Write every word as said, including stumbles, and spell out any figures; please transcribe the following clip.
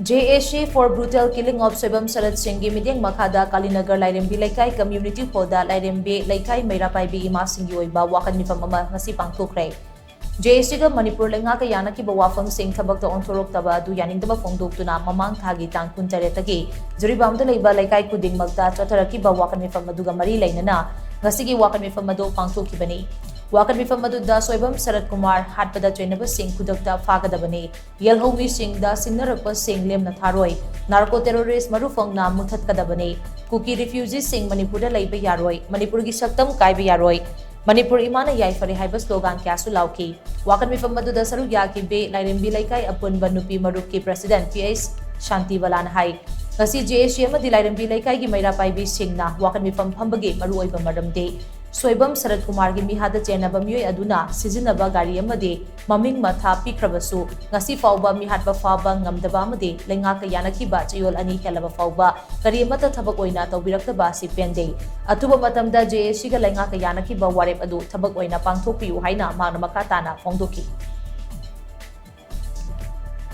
J A C for Brutal Killing of Soibam ꯁꯔꯠ ꯁꯤꯡꯒꯤ ꯃꯤꯠꯌꯦꯡ ꯃꯈꯥꯗ ꯀꯥꯂꯤꯅꯒꯔ ꯂꯥꯏꯔꯦꯝꯕꯤ ꯂꯩꯀꯥꯏ ꯀꯝꯌꯨꯅꯤꯇꯤ ꯍꯣꯜꯗ ꯂꯥꯏꯔꯦꯝꯕꯤ ꯂꯩꯀꯥꯏ ꯃꯩꯔꯥ ꯄꯥꯏꯕꯤ ꯏꯃꯥꯁꯤꯡꯒꯤ ꯑꯣꯏꯕ ꯋꯥꯀꯠ ꯃꯤꯐꯝ ꯑꯃ ꯉꯁꯤ ꯄꯥꯡꯊꯣꯛꯈ꯭ꯔꯦ꯫ J A Cꯒ ꯃꯅꯤꯄꯨꯔ ꯂꯩꯉꯥꯛꯀ ꯌꯥꯅꯈꯤꯕ ꯋꯥꯐꯝꯁꯤꯡ ꯊꯕꯛꯇ ꯑꯣꯟꯊꯣꯔꯛꯇꯕ ꯑꯗꯨ ꯌꯥꯅꯤꯡꯗꯕ ꯐꯣꯡꯗꯣꯛꯇꯨꯅ ꯃꯃꯥꯡ ꯊꯥꯒꯤ ꯇꯥꯡ ꯀꯨꯟꯇꯔꯦꯠꯇꯒꯤ ꯖꯤꯔꯤꯕꯥꯝꯗ ꯂꯩꯕ ꯂꯩꯀꯥꯏ ꯈꯨꯗꯤꯡꯃꯛꯇ ꯆꯠꯊꯔꯛꯈꯤꯕ ꯋꯥꯀꯠ ꯃꯤꯐꯝ ꯑꯗꯨꯒ ꯃꯔꯤ ꯂꯩꯅꯅ ꯉꯁꯤꯒꯤ ꯋꯥꯀꯠ ꯃꯤꯐꯝ ꯑꯗꯨ ꯄꯥꯡꯊꯣꯛꯈꯤꯕꯅꯤ꯫ ꯋꯥꯀꯠ ꯃꯤꯐꯝ ꯑꯗꯨꯗ ꯁꯣꯏꯕꯝ ꯁꯔꯠ ꯀꯨꯃꯥꯔ ꯍꯥꯠꯄꯗ ꯆꯩꯅꯕꯁꯤꯡ ꯈꯨꯗꯛꯇ ꯐꯥꯒꯗꯕꯅꯤ, ꯌꯦꯜꯍꯧꯃꯤꯁꯤꯡꯗ ꯁꯤꯡꯅꯔꯛꯄꯁꯤꯡ ꯂꯦꯝꯅ ꯊꯥꯔꯣꯏ, ꯅꯥꯔꯀꯣ ꯇꯦꯔꯣꯔꯤꯁ ꯃꯔꯨꯐꯪꯅ ꯃꯨꯊꯠꯀꯗꯕꯅꯤ, ꯀꯨꯀꯤ ꯔꯤꯐ꯭ꯌꯨꯖꯤꯁꯤꯡ ꯃꯅꯤꯄꯨꯔꯗ ꯂꯩꯕ ꯌꯥꯔꯣꯏ, ꯃꯅꯤꯄꯨꯔꯒꯤ ꯁꯛꯇꯝ ꯀꯥꯏꯕ ꯌꯥꯔꯣꯏ, ꯃꯅꯤꯄꯨꯔ ꯏꯃꯥꯅ ꯌꯥꯏꯐꯔꯦ ꯍꯥꯏꯕ ꯁ꯭ꯂꯣꯒꯥꯟ ꯀꯌꯥꯁꯨ ꯂꯥꯎꯈꯤ꯫ ꯋꯥꯀꯠ ꯃꯤꯐꯝ ꯑꯗꯨꯗ ꯁꯔꯨꯛ ꯌꯥꯈꯤꯕꯤ ꯂꯥꯏꯔꯦꯝꯕꯤ ꯂꯩꯀꯥꯏ ꯑꯄꯨꯟꯕ ꯅꯨꯄꯤ ꯃꯔꯨꯞꯀꯤ ꯄ꯭ꯔꯁꯤꯗꯦꯟꯠ ꯄꯤ ꯑꯩꯆ ꯁꯥꯟꯇꯤꯕꯂꯥꯅ ꯍꯥꯏ, ꯉꯁꯤ J A C ꯑꯃꯗꯤ ꯂꯥꯏꯔꯦꯝꯕꯤ ꯂꯩꯀꯥꯏꯒꯤ ꯃꯩꯔꯥ ꯄꯥꯏꯕꯤꯁꯤꯡꯅ ꯋꯥꯀꯠ ꯃꯤꯐꯝ ꯐꯝꯕꯒꯤ ꯃꯔꯨꯑꯣꯏꯕ ꯃꯔꯝꯗꯤ ꯁꯣꯏꯕꯝ ꯁꯔꯠ ꯀꯨꯃꯥꯔꯒꯤ ꯃꯤꯍꯥꯠꯇ ꯆꯦꯟꯅꯕ ꯃꯤꯑꯣꯏ ꯑꯗꯨꯅ ꯁꯤꯖꯤꯟꯅꯕ ꯒꯥꯔꯤ ꯑꯃꯗꯤ ꯃꯃꯤꯡ ꯃꯊꯥ ꯄꯤꯈ꯭ꯔꯕꯁꯨ, ꯉꯁꯤ ꯐꯥꯎꯕ ꯃꯤꯍꯥꯠꯄ ꯐꯥꯕ ꯉꯝꯗꯕ ꯑꯃꯗꯤ ꯂꯩꯉꯥꯛꯀ ꯌꯥꯅꯈꯤꯕ ꯆꯌꯣꯜ ꯑꯅꯤ ꯍꯦꯜꯂꯕ ꯐꯥꯎꯕ ꯀꯔꯤ ꯑꯃꯠꯇ ꯊꯕꯛ ꯑꯣꯏꯅ ꯇꯧꯕꯤꯔꯛꯇꯕ ꯑꯁꯤ ꯄꯦꯟꯗꯦ꯫ ꯑꯊꯨꯕ ꯃꯇꯝꯗ J A Cꯒ ꯂꯩꯉꯥꯛꯀ ꯌꯥꯅꯈꯤꯕ ꯋꯥꯔꯦꯞ ꯑꯗꯨ ꯊꯕꯛ ꯑꯣꯏꯅ ꯄꯥꯡꯊꯣꯛꯄꯤꯌꯨ ꯍꯥꯏꯅ ꯃꯍꯥꯛꯅ ꯃꯈꯥ ꯇꯥꯅ ꯐꯣꯡꯗꯣꯛꯈꯤ꯫